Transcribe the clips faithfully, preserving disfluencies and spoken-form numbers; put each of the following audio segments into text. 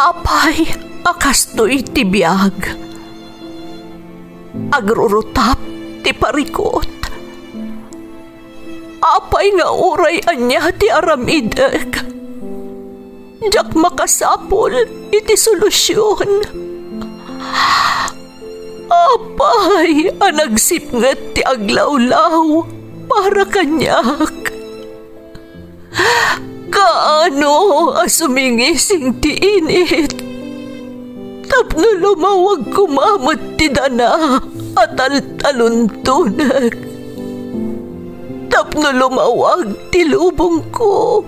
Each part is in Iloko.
Apay a kastoy ti biag? Agrurutap ti parikut. Apay nga uray ania ti aramidek, diak makasapul iti solusion. Apay a nagsipnget ti aglawlaw para kaniak? Kaano a sumingising ti init tapno lumawag koma met ti dana a taltaluntonek, tapno lumawag ti lubongko?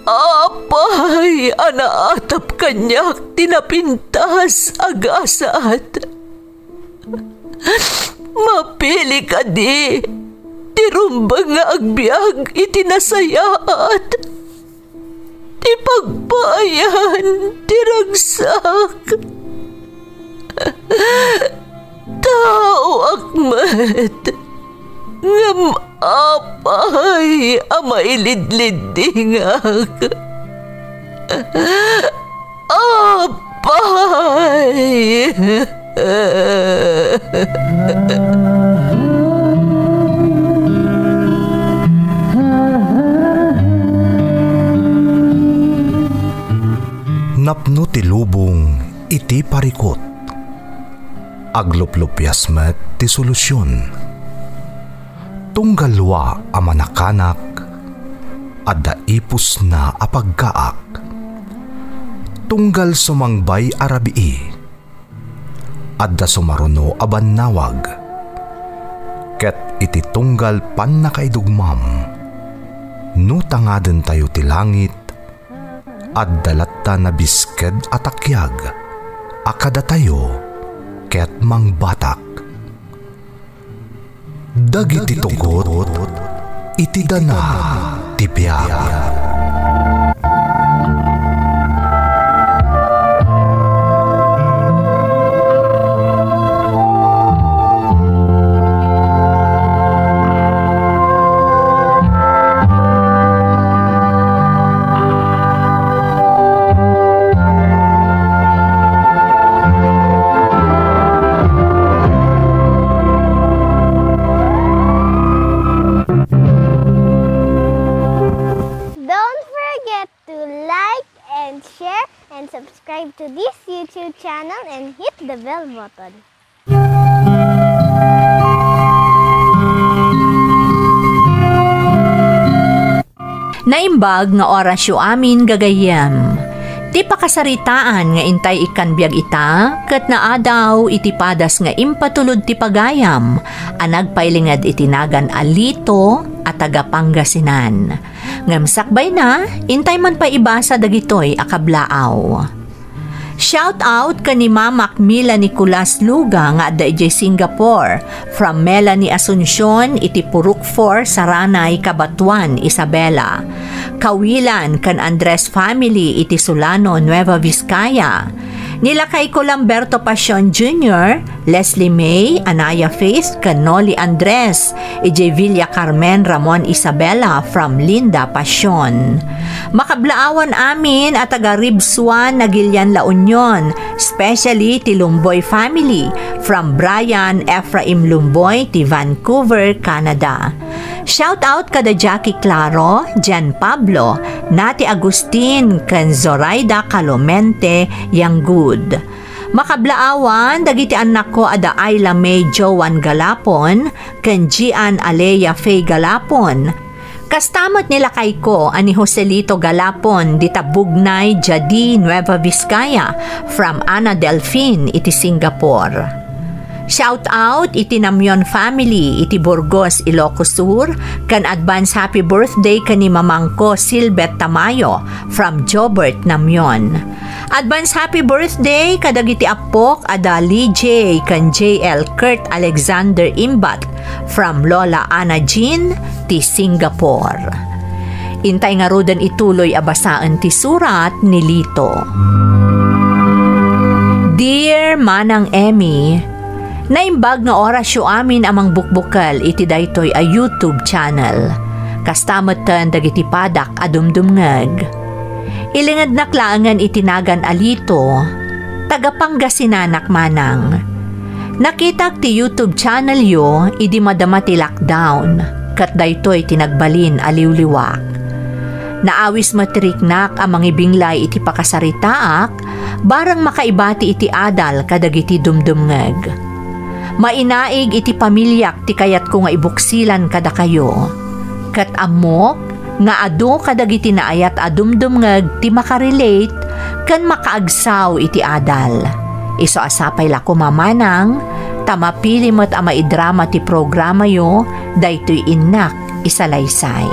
Apay a naatap kaniak ti napintas a gasat? Mapili kadi ti rumbeng nga agbiag iti nasayaat, ti pagpaayan ti ragsak? Taoak met, ngem apay a mailidliddingak? Apay! Napno ti lubong iti parikut. Agluplupias met ti solusion. Tunggal wa a manakanak, adda ipusna a pagkaak. Tunggal sumangbay a rabii, adda sumaruno a bannawag. Ket iti tunggal pannakaidugmam, no tangadentayo ti langit, adda latta nabisked a takiag a kadatayo ket mangbatak. Dagiti tugot iti dana ti biag. Don't forget to like and share and subscribe to this YouTube channel and hit the bell button. Naimbag nga orasyo amin, gagayyem. Ti pakasaritaan nga intay ikkan biag ita, ket naadaw iti padas nga impatulod ti pagayam a nagpailinged iti nagan a Lito a taga Pangasinan. Ngem sakbayna, intay man pay ibasa dagitoy a kablaaw. Shout out ken ni Mamak Mila Nicolas Luga nga adda idiay Singapore, from Melanie Asuncion iti Purok four, Saranay, Cabatuan, Isabela. Kawilan ken Andres family iti Solano, Nueva Vizcaya. Ni lakayko Lamberto Pasion Junior, Leslie May, Anaya Faith, ken Noli Andres, idiay Villa Carmen, Ramon Isabela, from Linda Pasion. Makablaawan amin a taga Ribsuan, Nagilian, La Union, especially ti Lumboy family, from Brian Ephraim Lumboy, ti Vancouver, Canada. Shout out kada Jackie Claro, Jan Pablo, Nati Agustin, ken Zoraida Calomente Yanggud. Makablaawan dagiti annakko a da Ayla May Joan Galapon ken Gian Alea Faye Galapon. Kasta met ni lakayko a ni Joselito Galapon dita Bugnay, Jadi, Nueva Vizcaya, from Ana Delfin iti Singapore. Shout out iti Namion family iti Burgos, Ilocos Sur, ken advance happy birthday ken ni mamangko Silbet Tamayo from Jobert, Namion. Advance happy birthday kadagiti appok a da Lee J ken J L Kurt Alexander Imbat from Lola Ana Jean ti Singapore. Intay ngaruden ituloy a basaen ti surat ni Lito. Dear Manang Emmy, naimbag nga orasyo amin a mangbukbukel iti daytoy a YouTube channel. Kasta metten dagiti padak a dumdumngeg. Ilingednak laengen iti nagan a Lito, taga Pangasinan-ak manang. Nakitak ti YouTube channel yo idi madama ti lockdown, ket daytoy ti nagbalin a liwliwak. Naawis met ti riknak a mangibinglay iti pakasaritaak, bareng makaibati iti adal kadagiti dumdumngeg. Mainaig iti pamiliak ti kayatko nga ibuksilan kadakayo. Ket ammok nga adu kadagiti naayat a dumdumngeg ti makarelate ken makaagsaw iti adal. Isu a sapay la koma manang, ta mapili met a maidrama ti programayo daytoy innak isalaysay.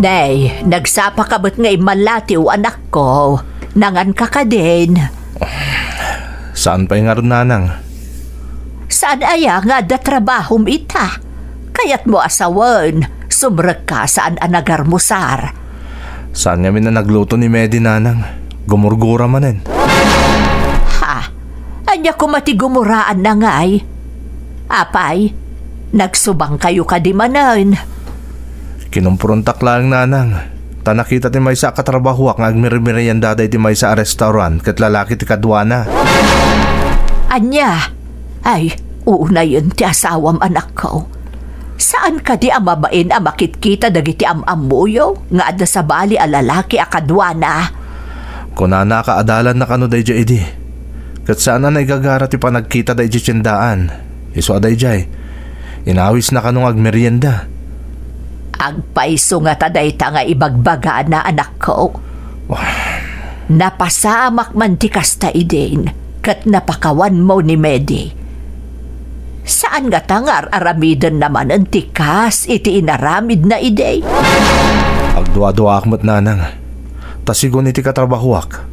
Nay, nagsapa ka met nga immallatiw, anakko. Nangan ka kadin? Saan pay ngarud, nanang. Saan aya nga adda trabahom ita? Kayatmo a sawen, sumrekka saan a nagarmusar. Saan ngamin a nagluto ni Medi, nanang. Gumurgura manen. Ha? Ania koma ti gumuraanna ngay? Apay, nagsubangkayo kadi manen? Kinumpurontak laeng, nanang, ta nakita ti maysa a katrabahoak nga agmerimerienda daydi maysa a restaurant ket lalaki ti kaduana. Ania? Ay, unayen ti asawam, anakko. Saan kadi a mabain a makitkita dagiti am-ammoyo nga adda sabali a lalaki a kaduana? Kunana a kaadalanna kano daydiay idi. Ket saan a naigagara ti panagkita daydiay tiendaan. Isu a daydiay, inawisna kano nga agmerienda. Agpayso ngata dayta nga ibagbagana, anakko. Napasamak man ti kasta idin, ket napakawanmo ni Medi. Saan ngata nga ar-aramidenna manen ti kas iti inaramidna idi? Agduaduaak met, nanang. Ta sigun iti katrabahoak,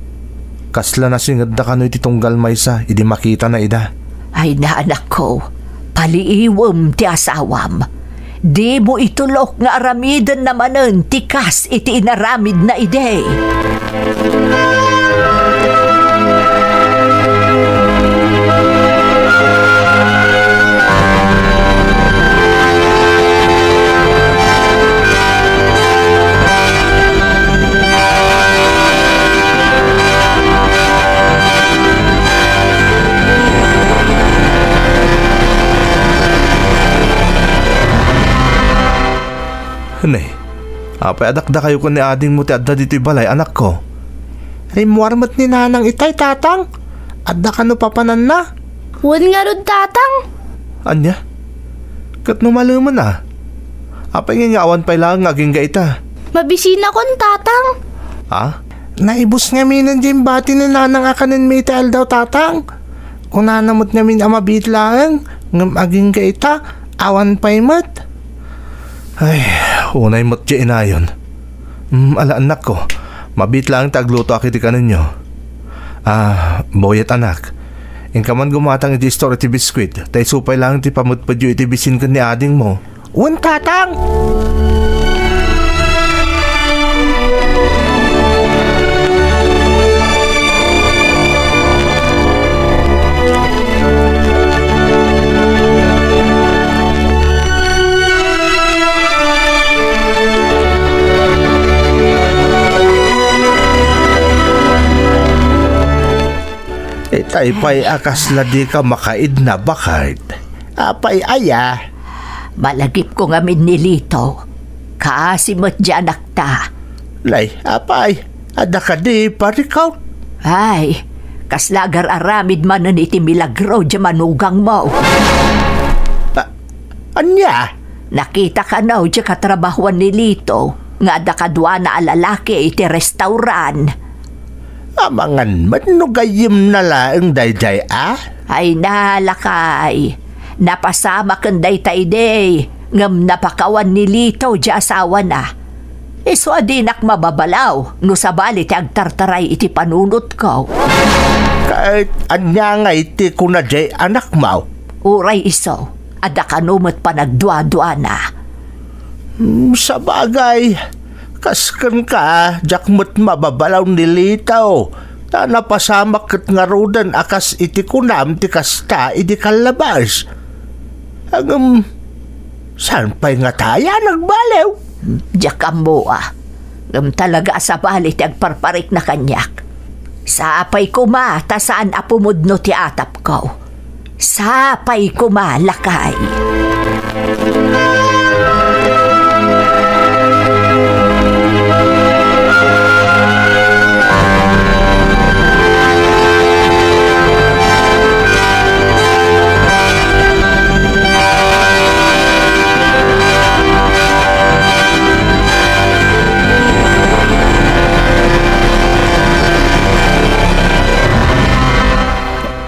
kasla nasingedda kano iti tunggal maysa idi makitana ida. Ay, anakko, paliiwem ti asawam. Dimo itulok nga aramidenna manen ti kas iti inaramidna idi. Ne, apay a dakdakayo ken ni adingmo ti adda ditoy balay, anakko? Rimmuar met ni nanang itay, tatang. Adda kano papananna? Wen ngarud, tatang. Ania? Ket no malemen a? Apay ngay nga awan pay laeng nga agingga ita? Mabisinakon, tatang. Ha? Naibus ngaminen diay imbati ni nanang a kanenmi iti aldaw, tatang. Kunana met ngamin a mabiit laeng, ngem agingga ita, awan pay met. Ay, unay met diay inayon. Mm, ala, annakko, mabiit laeng ta aglutoak iti kanenyo. Ah, Boyet, anak, inka man gumatang iti istor iti biskuit, ta isu pay laeng ti pamedpedyo iti bisin ken ni adingmo. Wen, tatang! Itay pay a kasla dika makaidna, baket. Apay aya? Malagipko ngamin ni Lito. Kaasi met diay anakta. Nay, apay, adda kadi parikaw? Ay, kasla agar-aramid manen iti milagro diay manugangmo. A-, ania? Nakita kano diay katrabahoan ni Lito nga adda kaduana a lalaki iti restaurant. Amangan met no gayyemna laeng daydiay a? Ay, lakay. Napasamaken dayta idi, ngem napakawan ni Lito diay asawana. Isu a dinak mababalaw no sabali ti agtartaray iti panunotko. Ket ania ngay ti kuna diay anakmo? Uray isu, adda kano met panagduaduana. Hmm, sabagay, Kas kenka, diak met mababalaw ni Lito, ta napasamak ket ngaruden a kas iti kunam ti kasta idi kallabas. Ngem, saan pay ngata a nagbaliw? Diak ammo a. Ngem talaga a sabali ti agparparikna kaniak. Sapay koma ta saan a pumudno ti atapko. Sapay koma, lakay.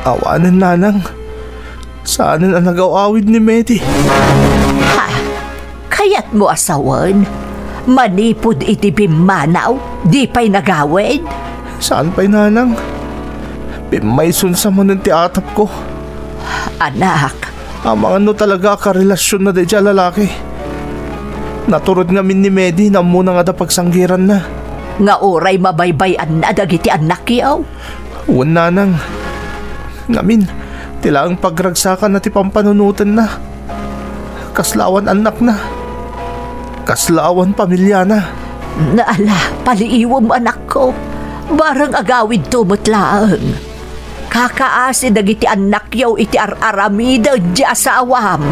Awanen, nanang. Saanen a nagaw-awid ni Medi. Ha? Kayatmo a sawen? Manipud iti bimmanaw, di pay nagawid? Saan pay, nanang? Pimmayson sa manen ti atapko. Anak. Amangan no talaga a karelasionna daydiay a lalaki. Naturod ngamin ni Medi, nammona nga adda pagsanggiranna. Nga uray mabaybay-anna dagiti annakyo? Wen, nanang. Ngamin, ti laeng pagragsakanna ti pampanunotenna. Kasla awan annakna. Kasla awan pamiliana. Naala, paliiwem, anakko. Bareng agawidto met laeng. Kakaasi dagiti annakyo iti ar-aramiden ti asawam.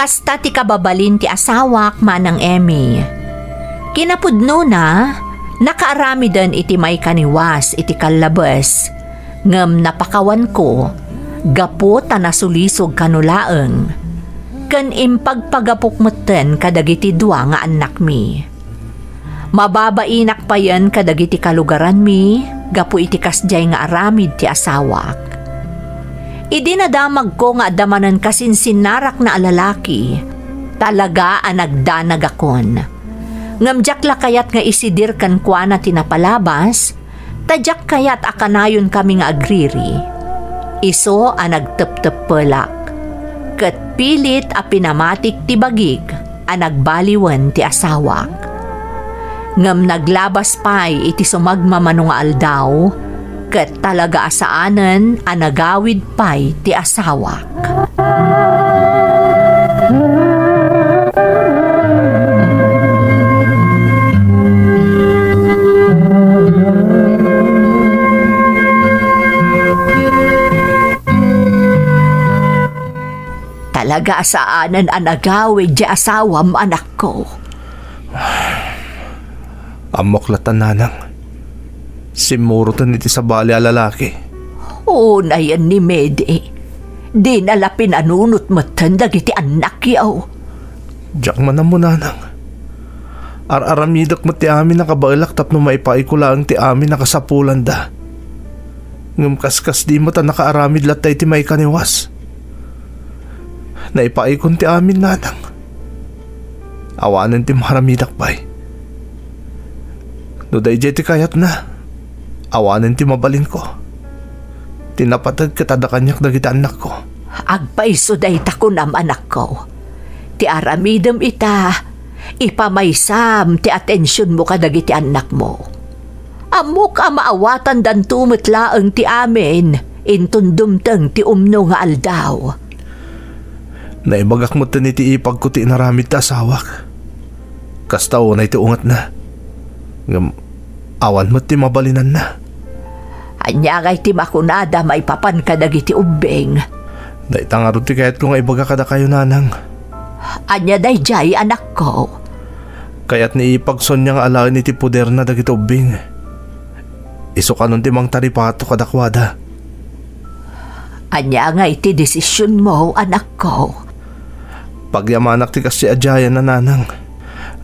Kasta ti kababalin ti asawak, Manang Emmy. Kinapudnona, nakaaramiden iti maikaniwas iti kallabes, ngem napakawanko gapu ta nasulisog kano laeng, ken impagpagapok metten kadagiti dua nga annakmi. Mababainak payen kadagiti kalugaranmi gapu iti kasdiay nga aramid ti asawak. Idi nadamagko nga adda manen kasinsinnarakna a lalaki, talaga a nagdanagakon. Ngem diak la kayat nga isidir kenkuana ti napalabas, ta diak kayat a kanayonkami nga agriri. Isu a nagtepteppelak, ket pilit a pinamatik ti bagik a nagbaliwen ti asawak. Ngem naglabas pay iti sumagmamano nga aldaw, ket talaga a saanen a nagawid pay ti asawak. Talaga a saanen a nagawid ti asawam, anakko. Ammok latta, nanang. Simmuroten iti sabali a lalaki. Unayen ni Medi. Dina la pinanunot metten dagiti annakyo. Diak man ammo, nanang. Ar-aramidek met ti amin a kabaelak tapno maipaayko laeng ti amin a kasapulanda. Ngem kaskasdi met a nakaaramid latta iti maikaniwas. Naipaaykon ti amin, nanang. Awanen ti maaramidak pay. No daydiay ti kayatna, awanen ti mabalinko. Ti napateg ket adda kaniak dagiti annakko. Agpayso dayta kunam, anakko. Ti aramidem ita, ipamaysam ti atensionmo kadagiti annakmo. Ammok a maawatandanto met laeng ti amin inton dumteng ti umno nga aldaw. Naibagak metten iti ipagko ti inaramid ti asawak. Kasta unay ti ungetna. Ngem awan met ti mabalinanna. Ania ngay ti makunada maipapan kadagiti ubbing? Dayta ngarud ti kayatko nga ibaga kadakayo, nanang. Ania daydiay, anakko? Kayat ni Ipag Sonia nga alaen iti poderna dagiti ubbing. Isu kanon ti mangtaripato kadakuada. Ania ngay ti desisionmo, anakko? Pagyamanak ti kasdiay a nanang.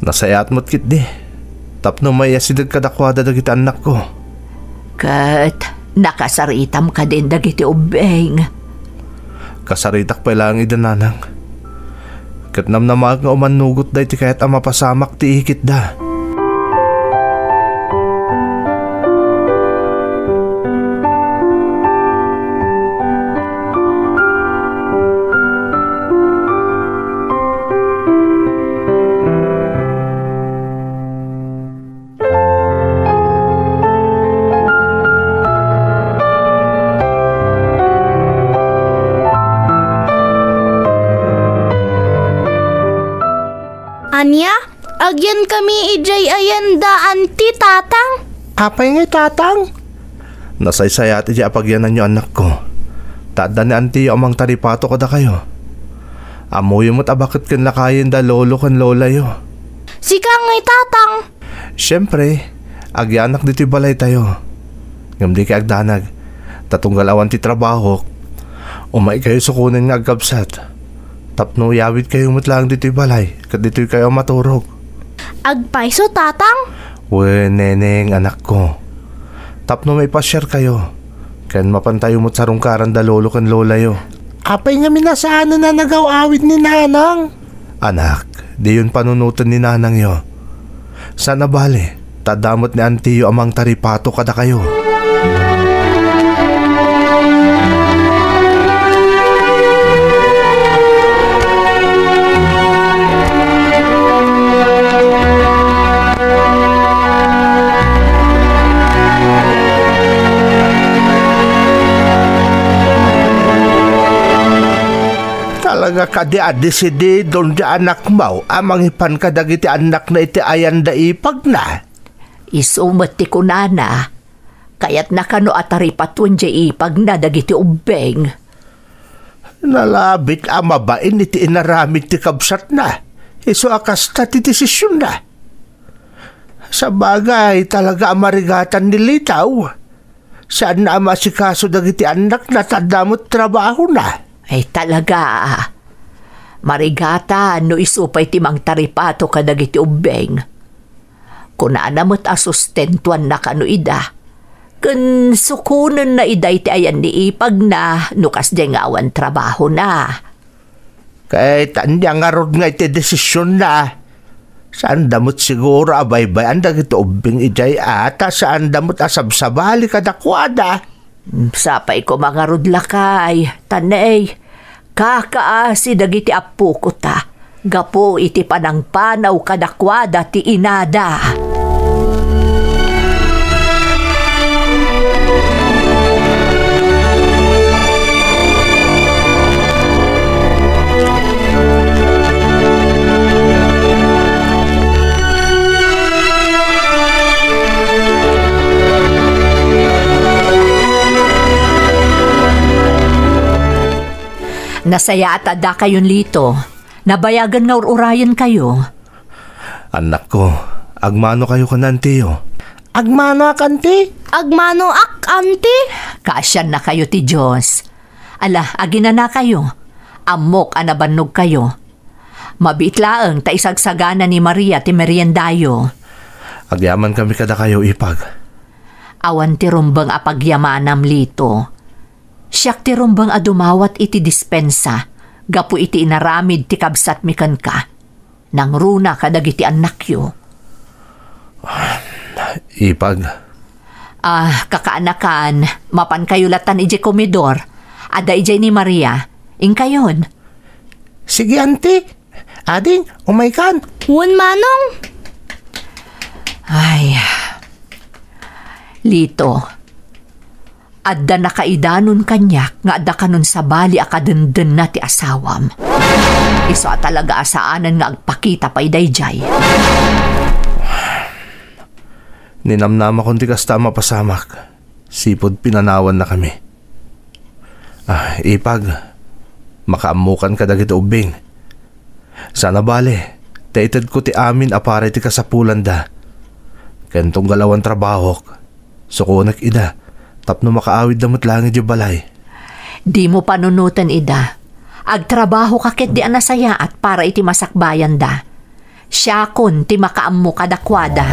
Nasayaat met ketdi. Tapno maiyasideg kadakuada dagiti annakko. Ket nakasaritam kadin dagiti ubbing? Kasaritak pay laeng ida, nanang. Ket namnamaek nga umannugot daytoy kayat a mapasamak ti ikitda. Ania? Agyankami idiay ayan da anti, tatang? Apay ngay, tatang? Nasaysayaat idiay apagyananyo, annakko. Ta adda ni antiyo a mangtaripato kadakayo. Ammoyo met a baket ken lakayen da lolo ken lolayo. Sika ngay, tatang? Siempre, agyanak ditoy balaytayo. Ngem dikay agdanag, ta tunggal awan ti trabahok, umaykayo sukonen nga agkabsat. Tapno yawidkayo met laeng ditoy balay, ket ditoykayo a maturog. Agpayso, tatang? Wen, neneng, anakko. Tapno maipasiarkayo, ken mapantayo met sarungkaran da lolo ken lolayo. Apay ngamin a saanen a nagaw-awid ni nanang? Anak, diyon panunoten ni nanangyo. Saan a bale, ta adda met ni antiyo a mangtaripato kadakayo. Talaga kadi a desididon ti anakmo a mangipan kadagiti annakna iti ayan da ipagna? Isu met ti kunana, kayatna kano a taripatoen diay ipagna dagiti ubbing. Nalabit a mabain iti inaramid ti kabsatna, isu a kasta ti desisionna. Sabagay, talaga a marigatan ni Litaw. Saanna a maasikaso dagiti annakna ta adda met trabahona. Ay, talaga. Marigatan no isu pay ti mangtaripato kadagiti ubbing. Kunana met a sustentuanna kano ida. Ken sukonenna ida iti ayan ni ipagna no kasdiay nga awan trabahona. Ket ania ngarud nga iti desisionna? Saanda met siguro a baybay-an dagiti ubbing idiay a ta saanda met a sabsabali kadakuada. Sapay koma ngarud lakay, ta nay, kakaasi dagiti appokota gapu iti panangpanaw kadakuada ti inada. Nasayaat a dakayon, Lito. Nabayagen nga ur-urayenkayo. Annakko, agmanokayo ken antiyo. Agmanoak, anti? Agmanoak, anti? Kaasiannakayo ti Dios. Ala, aginanakayo. Ammok a nabannogkayo. Mabiit laeng ta isagsagana ni Maria ti meriendayo. Agyamankami kadakayo, ipag. Awan ti rumbeng a pagyamanam, Lito. Siak ti rumbeng a dumawat iti dispensa gapu iti inaramid ti kabsatmi kenka. Nangruna kadagiti annakyo. Ipag. Ah, kakaanakan, mapankayo latan idiay komedor. Adda idiay ni Maria. Inkayon. Sige, anti. Ading, umaykan. Wen, manong. Ay. Lito. Adda nakaidanon kaniak nga adda kanon sabali a kadendenna ti asawam. Isu a talaga a saanen nga agpakita pay daydiay. Ninamnamakon ti kasta a mapasamak. Sipud pinanawannakami. Ah, ipag, makaammokan kadagiti ubbing. Saan a bale, Ta itedko ti amin a para iti kasapulanda. Ken tunggal awan trabahok, sukonek ida tapno makaawidda met laeng idiay balay. Dimo panunoten ida. Agtrabahoka ketdi a nasayaat para iti masakbayanda. Siakon ti makaammo kadakuada.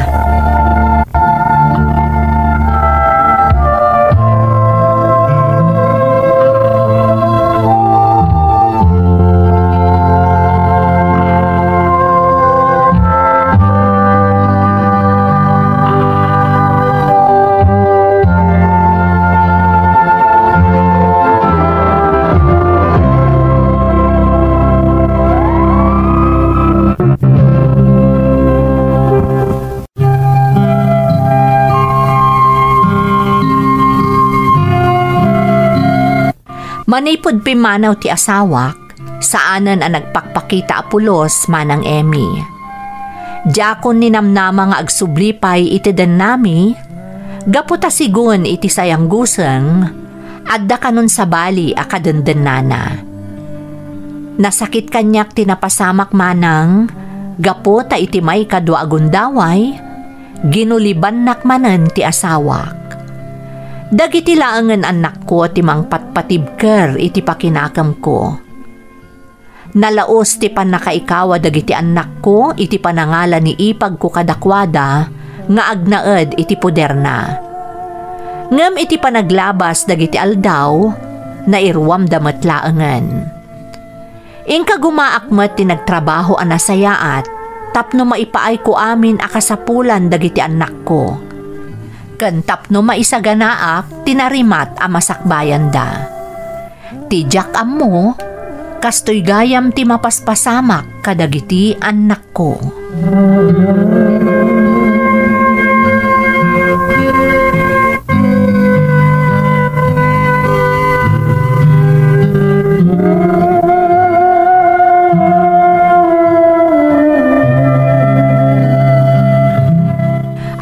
Manipud pimmanaw ti asawak, saanen a nagpakpakita a pulos, Manang Emmy. Diakon ninamnama nga agsubli pay iti dennami, gapu ta sigun iti sayangguseng, adda kanon sabali a kadendennana. Nasakit kaniak ti napasamak, Manang, gapu ta iti maikadua a gundaway, ginulibannak manen ti asawak. Dagiti laengen annakko ti mangpatpatibker iti pakinakemko. Nalaos ti pannakaikawa dagiti annakko iti panangala ni ipagko kadakuada nga agnaed iti poderna. Ngem iti panaglabas dagiti aldaw, nairuamda met laengen. Inkagumaak met ti nagtrabaho a nasayaat tapno maipaayko amin a kasapulan dagiti annakko. Ken tapno maisaganaak ti narimat a masakbayanda. Ti diak ammo, kastoy gayam ti mapaspasamak kadagiti annakko.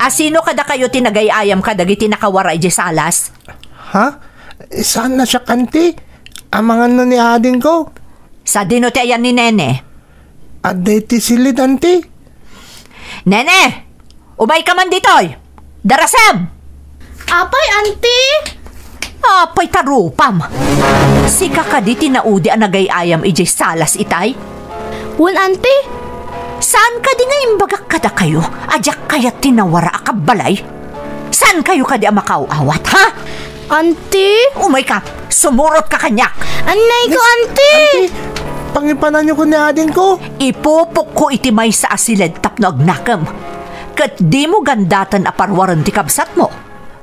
Asino kadakayo ti nagay-ayam kadagiti nakawara idiay salas? Ha? Saan a siak, anti? Amangan no ni adingko? Sadino ti ayan ni Nene? Adda iti silid, anti. Nene! Umayka man ditoy! Darasem! Apay, anti? Apay, tarupam! Sika kadi ti naudi a nagay-ayam idiay salas itay? Wen, anti. Saan kadi nga imbagak kadakayo a diak kayat ti nawara a kabbalay? Saan kayo kadi a makaaw-awat, ha? Anti? Umayka! Sumurotka kaniak! Annayko, anti! Anti, pangipananyo ko ni adingko. Ipupokko iti maysa a siled tapno agnakem. Ket dimo gandaten a paruaren ti kabsatmo.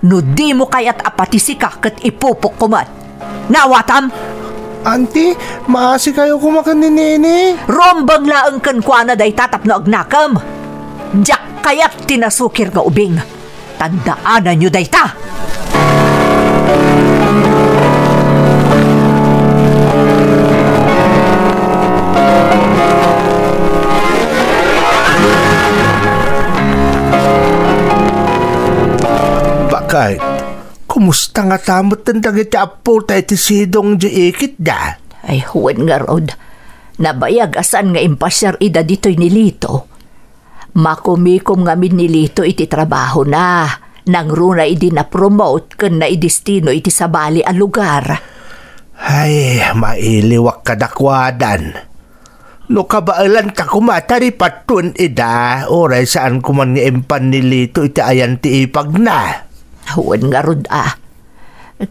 No dimo kayat a pati sika ket ipupokko met. Naawatam? Anti, maasikayo koma ken ni Nene. Rumbeng laeng kenkuana dayta tapno agnakem. Diak kayat ti nasukir nga ubing. Tandaananyo dayta! Bakit? Kumusta ngata metten dagiti appota iti sidong idiay ikitda? Ay, wen ngarud. Nabayag a saan nga impasiar ida ditoy ni Lito. Makumikom ngamin ni Lito iti trabahona. Nangruna idi na-promote ken naidestino iti sabali a lugar. Ay, mailiwak kadakuadan. No kabaelanta koma, taripatton ida, uray saan koman nga impan ni Lito iti ayan ti ipagna. Wen ngarud a.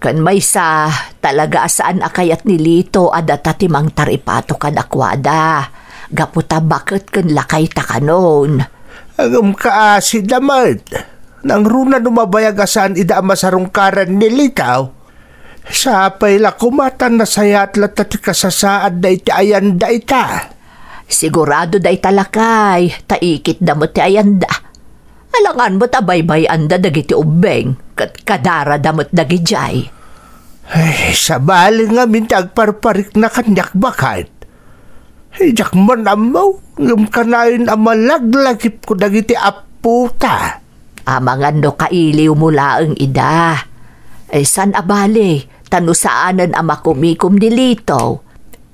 Ken maysa, talaga a saan a kayat ni Lito a data ti mangtaripato kadakuada, gapu ta baket ken lakayta kanon. Ngem kaasida met, nangruna no mabayag a saan ida a masarungkaran ni Lito. Sapay la koma ta nasayaat latta ti kasasaadda iti ayanda ita. Sigurado dayta lakay, ta ikitda met ti ayanda. Alangan met a baybay-anda dagiti ubbing, ket kadarada met dagidiay. Ay, sabali ngamin ti agparparikna kaniak, baket. Ay, diak man ammo, ngem kanayon a malaglagipko dagiti appota. Amangan no kailiwmo laeng ida. Ay, saan a bale, ta no saanen a makumikom ni Lito,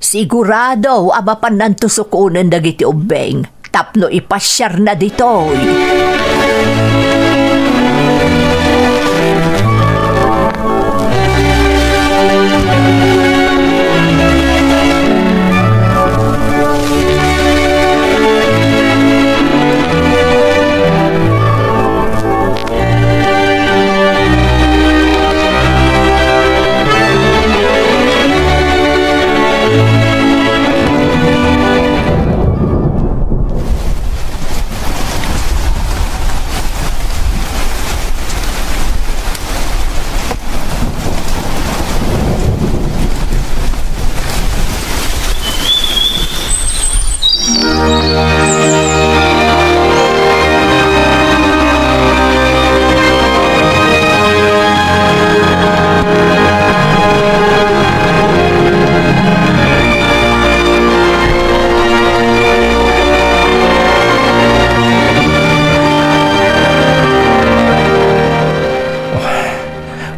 sigurado a mapannanto sukonen dagiti ubbing. tapno ipasiarna ditoy.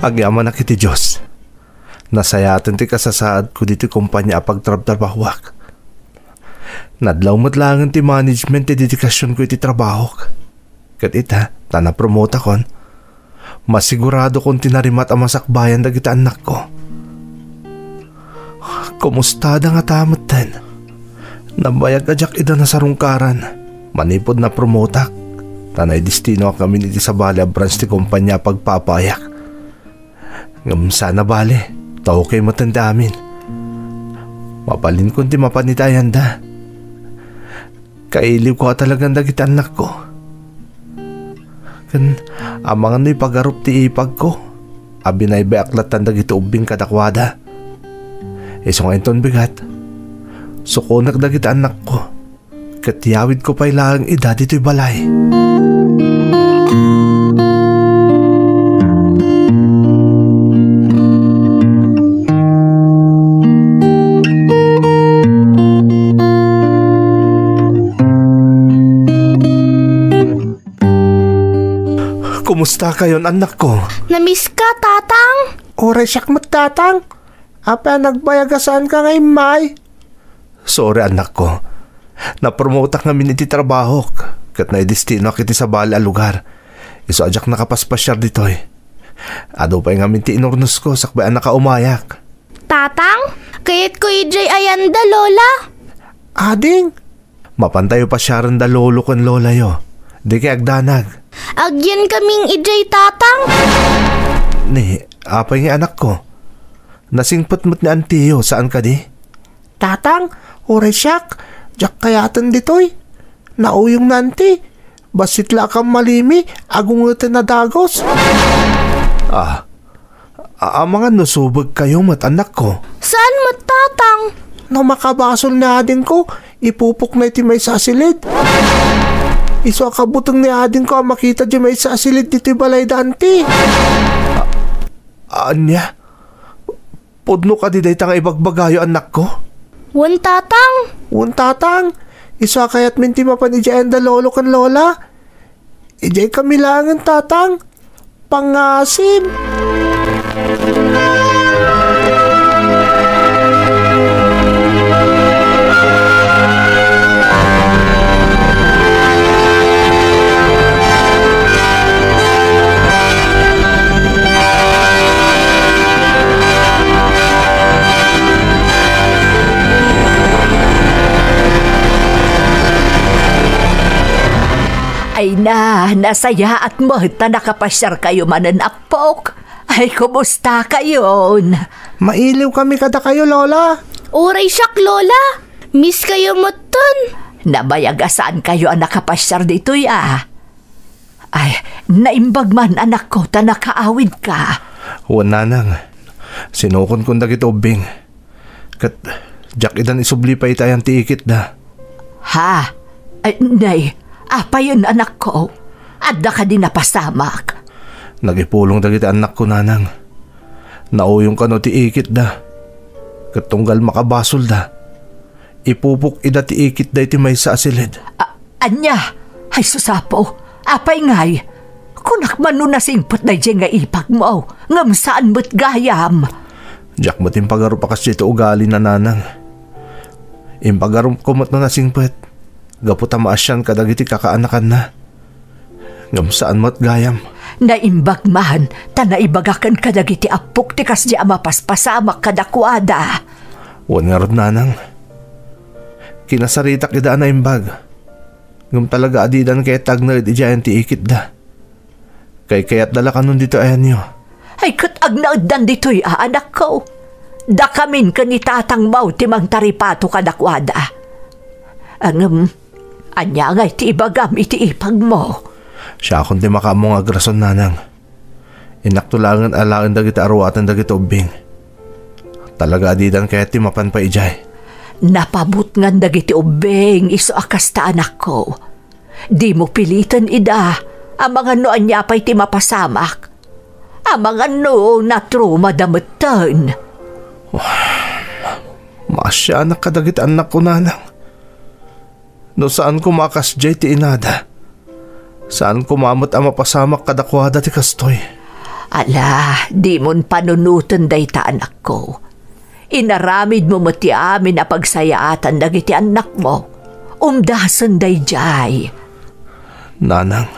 Agyamanak iti Dios. Nasayaten ti kasasaadko ditoy kompania a pagtrabtrabahoak. Nadlaw met laengen ti management ti dedikasionko iti trabahok. Ket ita, ta napromotakon, masiguradokon ti narimat a masakbayan dagiti annakko. Kumustada ngata metten? Nabayag a diak ida nasarungkaran manipud napromotak, ta naidestinoak ngamin iti sabali a branch ti kompania a pagpapayak. Ngem saan a bale, ta okay metten ti amin. Mabalinkon ti mapan iti ayanda. Kailiwko a talagan dagiti annakko. Ken amangan no ipagarup ti ipagko a binaybay-ak lattan dagiti ubbing kadakuada. Isu nga inton bigat, sukonek dagiti annakko. Ket yawidko pay laeng ida ditoy balay. Kumusta kayon, annakko? Namiss ka, Tatang? Uray siak met, Tatang. Apay a nagbayag a saanka nga immay? Sorry, annakko. Napromotak ngamin iti trabahok, ket naidestinoak iti sabali a lugar. Isu a diak nakapaspasiar ditoy. Adu pay ngamin ti inurnosko sakbay a nakaumayak. Tatang, kayatko idiay ayanda, Lola. Ading, mapantayo pasiaren da lolo ken lolayo. Dikay agdanag. Agyankaming idiay, Tatang. Ni, apay nga, anakko? Nasingpet met ni antiyo, saan kadi? Tatang, uray siak, diak kayaten ditoy. Nauyong ni anti. Bassit la a kammalimi, agungeten a dagus. Ah, a-, amangan no subegkayo met, annakko? Saan met, Tatang? No makabasol ni adingko, ipupokna iti maysa a silid. Isu a kabuteng ni adingko a makita diay maysa a silid ditoy balay da anti. A-, ania? Pudno kadi dayta nga ibagbagayo, annakko? Wen, Tatang. Wen, Tatang. Isu a kayatmin ti mapan idiay ayanda lolo ken lola. Idiay kami laengen, Tatang. Pangasim. Ay na, nasayaat met ta nakapasiarkayo manen, appok. Ay, kumusta kayon? Mailiw kami kadakayo, Lola. Uray siak, Lola. Miss kayo metten. Nabayag a saan kayo a nakapasiar ditoy, a. Ay, naimbag man, anakko, ta nakaawidka. Wen, nanang. Sinukonkon dagiti ubbing. Ket diak idan isubli pay iti ayan ti ikitda. Ha? Ay, nay, apayen, anakko? Adda kadi napasamak? Nagipulong dagiti annakko, nanang. Nauyong kano ti ikitda. Ket tunggal makabasolda, ipupok ida ti ikitda iti maysa a silid. A-, ania? Ay, sus, Apo, apay ngay? Kunak man no nasingpet daydiay nga ipagmo, ngem saan met gayam. Diak met impagarup a kasdiay ti ugalina, nanang. Impagarupko met no nasingpet. gapu ta maasian kadagiti kakaanakanna. Ngem saan met gayam. Naimbag man, ta naibagaken kadagiti appok ti kasdi a mapaspasamak kadakuada. Wen ngarud, nanang. Kinasaritak ida a naimbag. Ngem talaga a didan kayat ti agnaed idiayen ti ikitda. Kaykayatda la kanon ditoy ayanyo. Ay, ket agnaeddan ditoy a, anakko. Dakamin ken ni tatangmo ti mangtaripato kadakuada. Ngem, ania ngay ti ibagam iti ipagmo? Siakon ti makaammo nga agrason, nanang. Innakto laengen alaen dagiti aruaten dagiti ubbing. Talaga a didan kayat ti mapan pay idiay. Napabutngan dagiti ubbing, isu a kasta, anakko. Dimo piliten ida, amangan no ania pay ti mapasamak. Amangan no natrumada metten. Maasianak kadagiti annakko, nanang. No saan koma a kasdiay ti inada, saan koma met a mapasamak kadakuada ti kastoy. Ala, dimon panunoten dayta, anakko. Inaramidmo met ti amin a pagsayaatan dagiti annakmo. Umdasen daydiay. Nanang.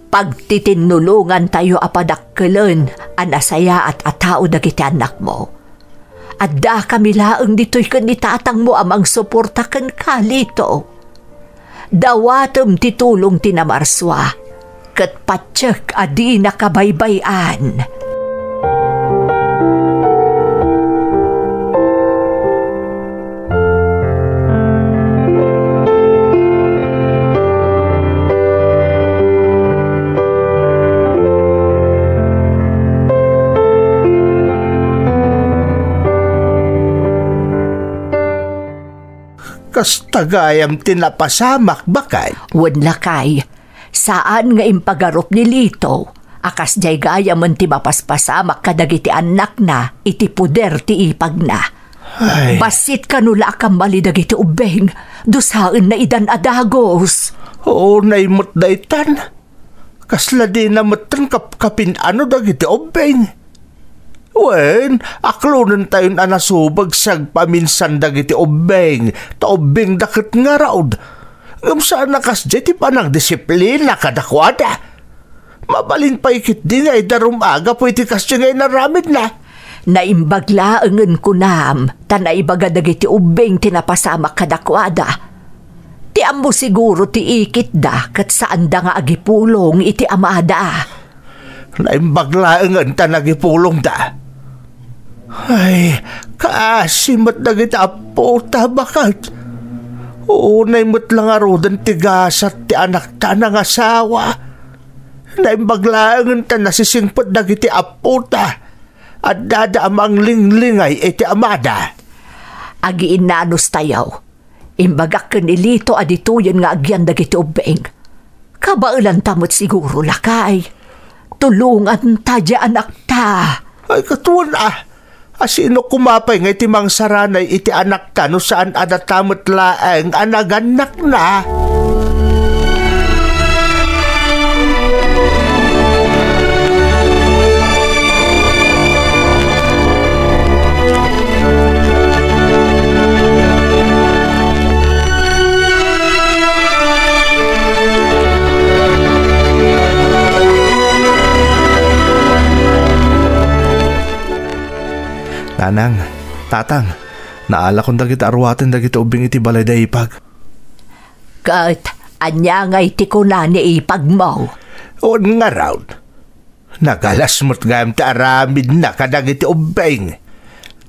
Pagtitinnulongantayo a padakkelen a nasayaat a tao dagiti annakmo. Addakami laeng ditoy ken ni tatangmo a mangsuporta kenka, Lito. Dawatem ti tulong ti namarsua, ket patiek a dina kabaybay-an. Kasta gayam ti napasamak, baket? Wen, lakay. Saan nga impagarup ni Lito a kasdiay gayamen ti mapaspasamak kadagiti annakna iti poder ti ipagna. Ay. Bassit kano la a kammali dagiti ubbing, dusaenna idan a dagus. Unay met daytan. Kasla dina metten kapkapin-ano dagiti ubbing. Wen, aklonentayon a nasubeg sagpaminsan dagiti ubbing, ta ubbingda ket ngarud. Ngem saan a kasdiay ti panangdisiplina kadakuada. Mabalin pay ketdi nga idarum-a gapu iti kasdiay nga inaramidna. Naimbag laengen kunam, ta naibaga dagiti ubbing ti napasamak kadakuada. Ti ammo siguro ti ikitda ket saanda nga agipulong iti amada. Naimbag laengen ta nagipulongda. Ay, kaasi met dagiti appota, baket. Unay met la ngaruden ti gasat ti anakta a nangasawa. Naimbag laengen ta nasisingpet dagiti appota. Addada a manglinglingay iti amada. Agiinnanos tayo. Imbagak ken ni Lito a ditoyen nga agyan dagiti ubbing. Kabaelanta met siguro, lakay. Tulonganta diay anakta. Ay, katuan a. Asino koma pay nga iti mangsaranay iti anakta no saan a data met laeng a nagannakna? Nanang, tatang, naalakon dagiti aruaten dagiti ubbing iti balay da ipag. Ket ania ngay ti kuna ni ipagmo? Wen ngarud, nagalas met gayam ti aramidna kadagiti ubbing.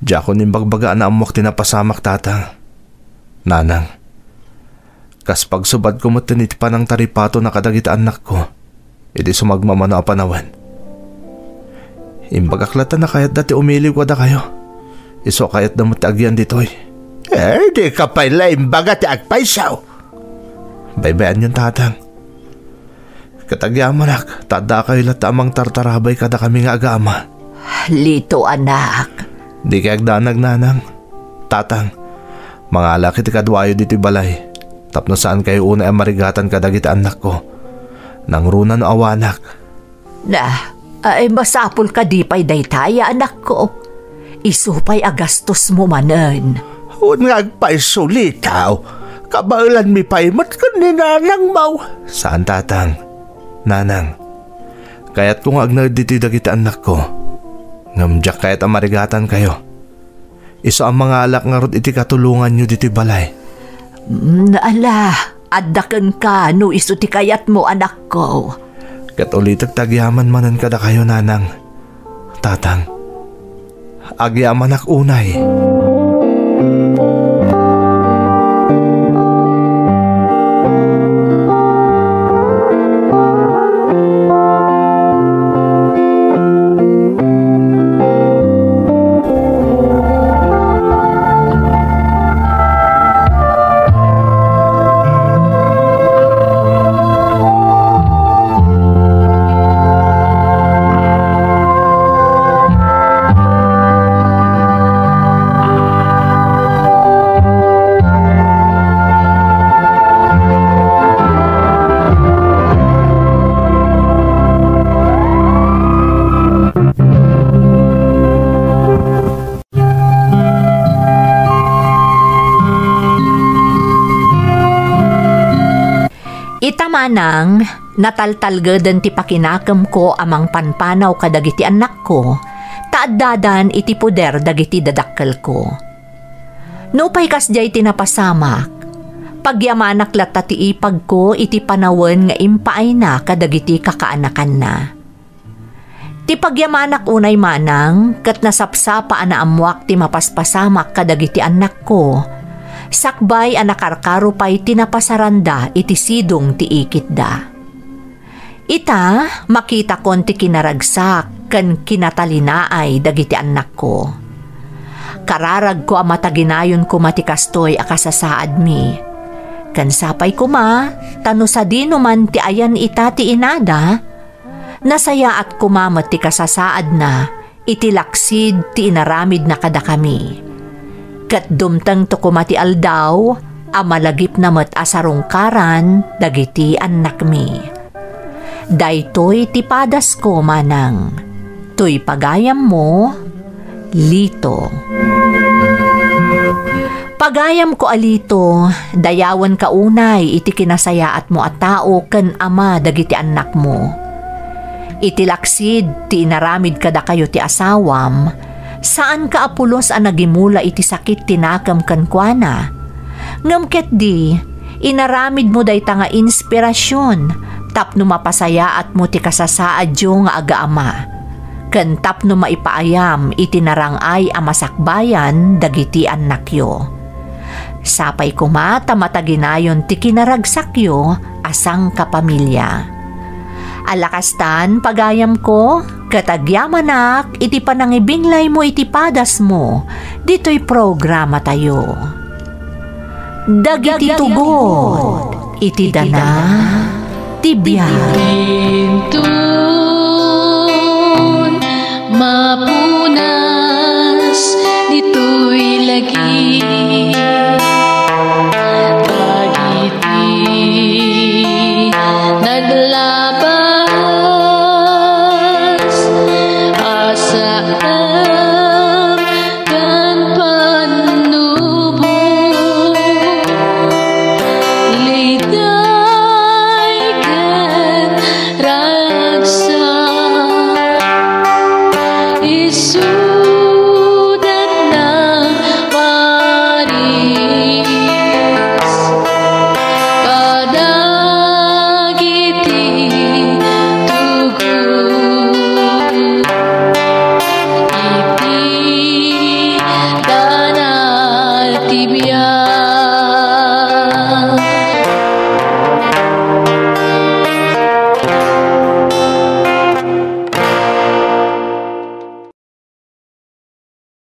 Diakon imbagbaga a naammoak ti napasamak, tatang. Nanang, kas pagsubadko metten iti panangtaripatona kadagiti annakko iti sumagmamano a panawen. Imbagak latta a kayatda ti umiliw kadakayo. Isu a kayatda met ti agyan ditoy. Eh, dika pay la imbaga ti agpayso. Baybay-anyon, tatang. Ket agyamanak, ta addakayo latta a mangtartarabay kadakami nga agama. Lito, anak. Dikay agdanag, nanang. Tatang, mangalaak iti kaduayo ditoy balay, tapno saankayo unay a marigatan kadagiti annakko. Nangruna no awanak. Na, ay, masapul kadi pay dayta, anakko. Isu pay a gastosmo manen. Wen nga agpayso, Lito. Kabaelanmi pay met ken ni Nanang, maw? Saan, Tatang. Nanang, kayatko nga agnaed ditoy dagiti annakko. Ngem diak kayat a marigatankayo. Isu a mangalak ngarud iti katulonganyo ditoy balay. Mm, ala, adda kenka no isu ti kayatmo, anakko. Ket ulitek ti agyaman manen kadakayo, Nanang. Tatang, agyamanak unay. Ita manang, nataltalgeden ti pakinakemko a mangpanpanaw kadagiti annakko, ta addadan iti poder dagiti dadakkelko. Nupay kasdiay ti napasamak, pagyamanak latta ti ipagko iti panawen nga impaayna kadagiti kakaanakanna. Ti pagyamanak unay manang ket nasapsapa a naammoak ti mapaspasamak kadagiti annakko, sakbay a nakarkaro pay ti napasaranda iti sidong ti ikitda. Ita, makitakon ti kinaragsak ken kinatalinaay dagiti annakko. Kararagko a mataginayon koma ti kastoy a kasasaadmi. Ken sapay koma, ta no sadinoman ti ayan ita ti inada, nasayaat koma met ti kasasaadna iti laksid ti inaramidna kadakami. Ket dumtengto koma ti aldaw a malagipna met a sarungkaran dagiti annakmi. Daytoy ti padasko, manang. Toy pagayammo, Lito. Pagayamko a Lito, dayawenka unay iti kinasayaatmo a tao ken ama dagiti annakmo. Iti laksid ti inaramid kadakayo ti asawam, saanka a pulos a nagimula iti sakit ti nakem kenkuana. Ngem ketdi, inaramidmo dayta nga inspirasion tapno mapasayaatmo ti kasasaadyo nga agaama, ken tapno maipaayam iti narang-ay a masakbayan dagiti annakyo. Sapay koma ta mataginayon ti kinaragsakyo a sangkapamilya. Ala kastan, pagayamko, ket agyamanak iti panangibinglaymo iti padasmo ditoy programatayo. Dagiti tubod iti dana ti biag. Inton mapunas ditoy lagi, dagiti nagla-